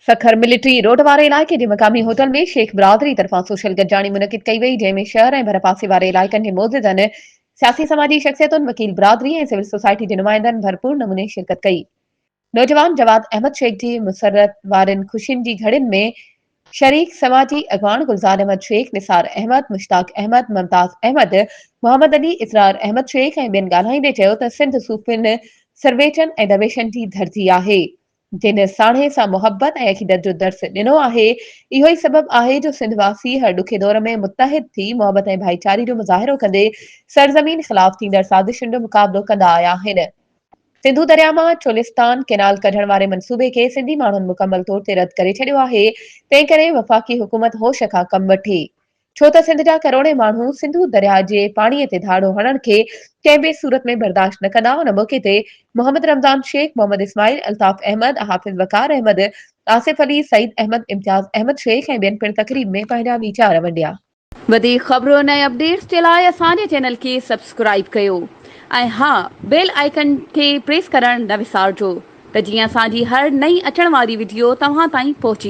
Sukkur military road واري علائقي جي مقامي هوٽل ۾ شيخ برادري طرفان سوشل گڏجاڻي منعقد ڪئي وئي، جنهن ۾ شهر ۽ ڀرپاسي واري علائقن جي معززن، سياسي سماجي شخصيتن، وڪيل برادري ۽ سول سوسائٽي جي نمائندن ڀرپور نموني شرڪت ڪئي. نوجوان جواد احمد شيخ جي مسرت وارين خوشين جي گهڙين ۾ شريڪ سماجي اڳواڻ گلزار احمد شيخ، نثار احمد، مشتاق احمد، ممتاز احمد، محمد علي، اسرار احمد شيخ ۽ ٻين ڳالهائيندي چيو ته سنڌ صوفين، سرويچن ۽ درويشن جي ڌرتي آهي. جنھن ساڻيھ سان محبت ۽ عقيدت جو درس ڏنو آھي، اھو ئي سبب آھي جو سنڌ واسي ھر ڏکي دور ۾ متحد ٿي محبت ۽ ڀائيچاري جو مظاھرو ڪندي سرزمين خلاف ٿيندڙ سازشن جو مقابلو ڪندا آيا آھن. سنڌو درياء مان چولستان ڪئنال ڪڍڻ واري منصوبي کي سنڌي ماڻھن مڪمل طور تي رد ڪري ڇڏيو آھي، تنھنڪري وفاقي حڪومت ھوش کان ڪم وٺي. ڇو ته سنڌ جا ڪروڙين ماڻهو سنڌو درياء جي پاڻي تي ڌاڙو هڻڻ کي ڪنهن به صورت ۾ برداشت نه ڪندا. ان موقعي تي محمد رمضان شيخ، محمد اسماعيل، الطاف احمد، حافظ وقار احمد، آصف علي، سعيد احمد، امتياز احمد شيخ ۽ ٻين پڻ تقريب ۾ پنهنجا ويچار ونڊيا. وڌيڪ خبرن ۽ اپڊيٽس جي لاء اسان جي چينل کي سبسڪرائيب ڪيو ۽ ها بيل آئيڪن کي پريس ڪرڻ نه وسارجو ته جيئن اسان جي هر نئين اچڻ واري وڊيو توهان تائين پهچي.